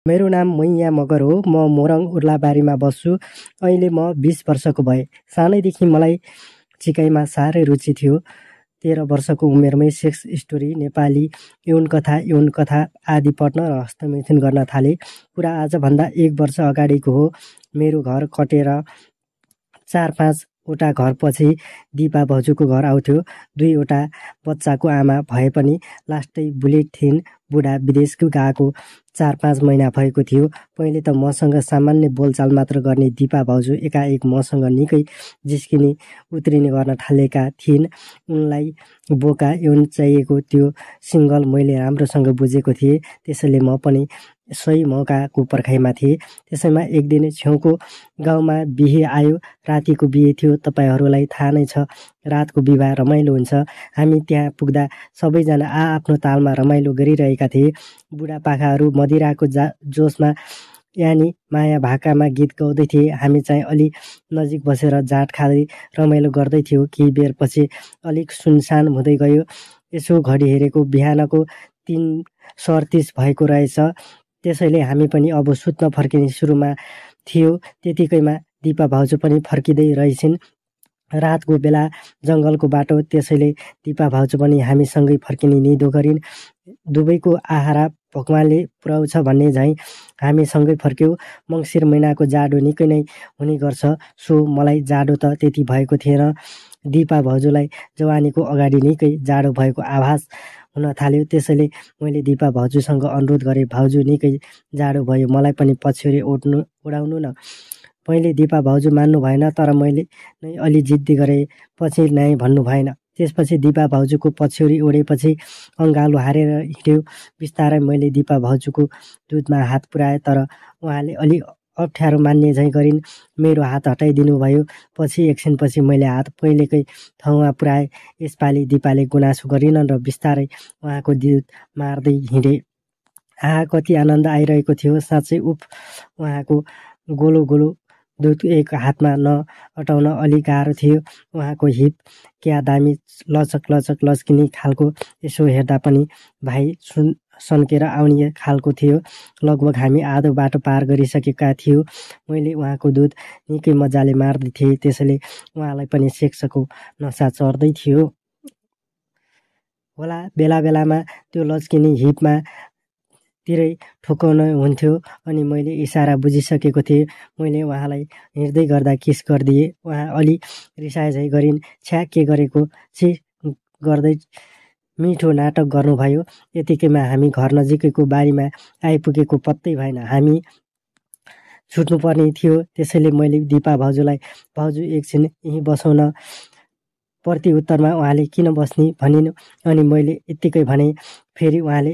मेरो नाम मैया मगर हो। म मोरङ उर्लाबारीमा बस्छु। अहिले म 20 वर्षको भएँ। सानैदेखि मलाई चिकाइमा साह्रै रुचि थियो। 13 वर्षको उमेरमै सेक्स स्टोरी, नेपाली यौन कथा आदि पढ्न र हस्तमैथुन गर्न थाले। कुरा आजभन्दा 1 वर्ष अगाडिको हो। मेरो घर कटेर 4-5 वटा घरपछि दिपा भाउजूको घर आउँथ्यो। 2 वटा बच्चाको आमा भए पनि लास्टै बुलेट थिइन्। बुढा विदेश गएको 4-5 महिना भएको थियो। पहिले त मसँग सामान्य बोलचाल मात्र गर्ने दिपा भाउजू एकाएक मसँग निकै जिस्किने उत्रिने गर्न थालेका थिइन्। उनलाई बोका यौन चाहिएको त्यो सिङ्गल मैले राम्रोसँग बुझेको थिएँ। त्यसैले म पनि सही मौकाको पर्खाइमा थिएँ। त्यसैमा एक दिन छेउको गाउँमा बिहे आयो। रातिको बिहे थियो। तपाईहरूलाई थाहा नै छ, रातको विवाह रमाइलो हुन्छ। हामी त्यहाँ पुग्दा सबैजना आफ्नो तालमा रमाइलो गरिरहेका थिए। बुढापाकाहरू मदिराको जोसमा यानी माया भाकामा गीत गाउँदै थिए। हामी चाहिँ अलि नजिक बसेर जाँट खाँदै रमाइलो गर्दै थियौँ। केही बेरपछि अलिक सुनसान हुँदै गयो। यसो घडी हेरेको बिहानको 3:37 भएको रहेछ। त्यसैले हामी पनि अब सुत्न फर्किने सुरुमा थियो। त्यतिकैमा दिपा भाउजू पनि फर्किँदै रहेछिन्। रातको बेला जङ्गलको बाटो, त्यसैले दिपा भाउजू पनि हामीसँगै फर्किने निधो गरिन्। दुवैको आहारा भगवानले पुर्याउँछ भन्ने झैँ हामी सँगै फर्क्यौँ। मङ्सिर महिनाको जाडो निकै नै हुने गर्छ। सो मलाई जाडो त त्यति भएको थिएन। दिपा भाउजूलाई जवानीको अगाडि निकै जाडो भएको आभास हुन थाल्यो। त्यसैले मैले दिपा भाउजूसँग अनुरोध गरेँ, भाउजू निकै जाडो भयो, मलाई पनि पछ्यौरी ओढाउनु न। पहिले दिपा भाउजू मान्नु भएन, तर मैले नै अलि जिद्दी गरेँ पछि नै भन्नु भएन। त्यसपछि दिपा भाउजूको पछ्यौरी ओढेपछि अँगालो हारेर हिँड्यो। बिस्तारै मैले दिपा भाउजूको दुधमा हात पुर्याएँ, तर उहाँले अलि अप्ठ्यारो मान्ने झैँ गरिन्। मेरो हात हटाइदिनु भयो। पछि एकछिनपछि मैले हात पहिलेकै ठाउँमा पुर्याएँ। यसपालि दिपाले गुनासो गरिनन् र बिस्तारै उहाँको दुध मार्दै हिँडे। कति आनन्द आइरहेको थियो साँच्चै। उहाँको गोलो गोलो दुध एक हातमा अटाउन अलि गाह्रो थियो। उहाँको हिप क्या दामी लचक लचकिने खालको। यसो हेर्दा पनि भाइ सन्केर आउने खालको थियो। लगभग हामी आधो बाटो पार गरिसकेका थियौँ। मैले उहाँको दुध निकै मजाले मार्दै थिएँ। त्यसैले उहाँलाई पनि सेक्सको नसा चढ्दै थियो होला। बेला बेलामा त्यो लचकिने हिपमा तिरै ठोकाउन हुन्थ्यो अनि मैले इसारा बुझिसकेको थिएँ। मैले उहाँलाई हिँड्दै गर्दा किस गरिदिएँ। उहाँ अलि रिसाए झै गरिन्। छ्या, के गरेको छि गर्दै मिठो नाटक गर्नुभयो। यतिकैमा हामी घर नजिकैको बारीमा आइपुगेको पत्तै भएन। हामी छुट्नुपर्ने थियो। त्यसैले मैले दिपा भाउजूलाई, भाउजू एकछिन यहीँ बसौँ न। प्रति उत्तरमा उहाँले किन बस्ने भनिन् अनि मैले यत्तिकै भने। फेरि उहाँले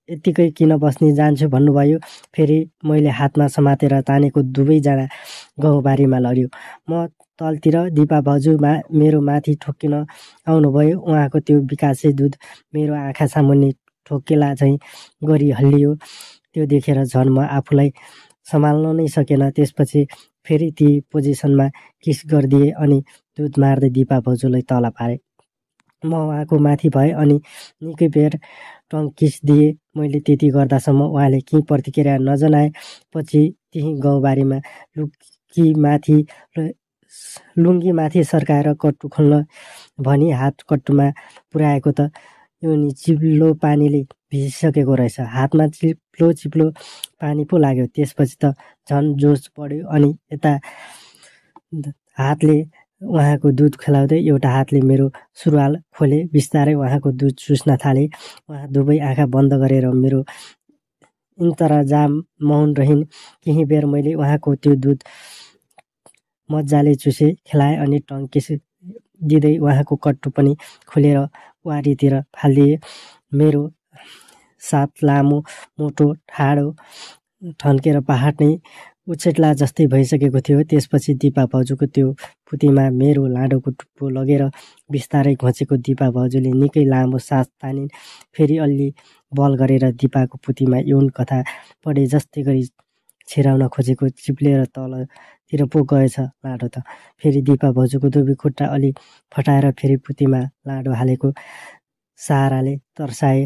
यत्तिकै किन बस्ने, जान्छु भन्नुभयो। फेरि मैले हातमा समातेर तानेको दुवैजना गाउँबारीमा लग्यो। म तलतिर, दिपा भाउजू मेरो माथि ठोक्किन आउनुभयो। उहाँको त्यो विकासे दुध मेरो आँखा सामुन्ने ठोक्केला झैँ गरी हल्लियो। त्यो देखेर झन् म आफूलाई सम्हाल्न नै सकेन। त्यसपछि फेरि ती पोजिसनमा किस गरिदिए अनि दुध मार्दै दिपा भाउजूलाई तल पारे। म उहाँको माथि भएँ अनि निकै बेर टङ किस दिएँ। मैले त्यति गर्दासम्म उहाँले केही प्रतिक्रिया नजनाए। पछि त्यही गाउँबारीमा लुङ्गी माथि सर्काएर कट्टु खोल्न भनी हात कट्टुमा पुर्याएको त योनी चिप्लो पानीले भिजिसकेको रहेछ। हातमा चिप्लो पानी पो लाग्यो। त्यसपछि त झन् जोस बढ्यो अनि यता हातले उहाँको दुध खेलाउँदै एउटा हातले मेरो सुरुवाल खोले। बिस्तारै उहाँको दुध चुस्न थाले। उहाँ दुवै आँखा बन्द गरेर मेरो इन्तरजाम मौन रहिन्। केही बेर मैले उहाँको त्यो दुध मजाले चुसे, खेलाएँ अनि टङ किस दिँदै उहाँको कट्टु पनि खोलेर वारीतिर फालिदिए। मेरो साथ लामो मोटो ठाडो ठन्केर पहाड नै उछेट्ला जस्तै भइसकेको थियो। त्यसपछि दिपा भाउजूको त्यो पुतीमा मेरो लाडोको टुप्पो लगेर बिस्तारै घोचेको दिपा भाउजूले निकै लामो सास तानिन्। फेरि अलि बल गरेर दिपाको पुतीमा यौन कथा पढे जस्तै गरी छिराउन खोजेको चिप्लेर तलतिर पो गएछ लाडो त। फेरि दिपा भाउजूको दुवै खुट्टा अलि फटाएर फेरि पुतीमा लाडो हालेको सहाराले तर्साए।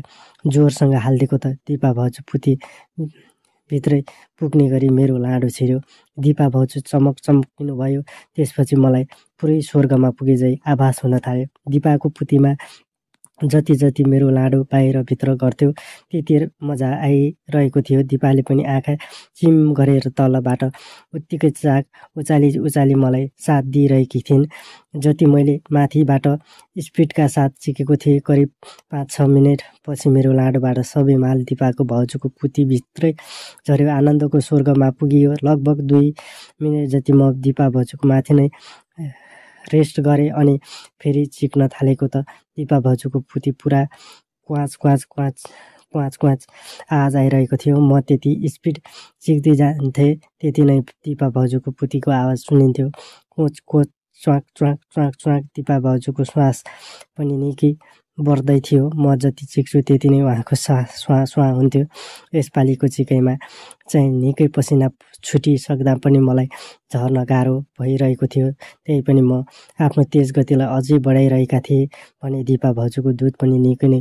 जोरसँग हालिदिएको त दिपा भाउजू पुती भित्रै पुग्ने गरी मेरो लाडो छिर्यो। दिपा भाउजू चमक चमकिनु भयो। त्यसपछि मलाई पुरै स्वर्गमा पुगे झै आभास हुन थाल्यो। दिपाको पुतीमा जति जति मेरो लाडो बाहिरभित्र गर्थ्यो त्यति मजा आइरहेको थियो। दिपाले पनि आँखा चिम गरेर तलबाट उत्तिकै चाक उचाली उचाली मलाई साथ दिइरहेकी थिइन्। जति मैले माथिबाट स्पिडका साथ चिकेको थिएँ, करिब 5-6 मिनट पछि मेरो लाडोबाट सबै माल दिपाको भाउजूको पुतीभित्रै झऱ्यो। आनन्दको स्वर्गमा पुगियो। लगभग 2 मिनट जति म दिपा भाउजूको माथि नै रेस्ट गरेँ अनि फेरि चिक्न थालेको त दिपा भाउजूको पुती पुरा क्वाच क्वाच क्वाच क्वाच क्वाच आवाज आइरहेको थियो। म त्यति स्पिड चिक्दै जान्थेँ त्यति नै दिपा भाउजूको पुतीको आवाज सुनिन्थ्यो। कोच कोच च्वाक च्वाक च्वाक च्वाक। दिपा भाउजूको श्वास पनि निकै बढ्दै थियो। म जति चिक्छु त्यति नै उहाँको श्वास स्वाँ स्वाँ हुन्थ्यो। यसपालिको चिकाइमा चाहिँ निकै पसिना छुटिसक्दा पनि मलाई झर्न गाह्रो भइरहेको थियो। त्यही पनि म आफ्नो तेज गतिलाई अझै बढाइरहेका थिएँ भने दिपा भाउजूको दुध पनि निकै नै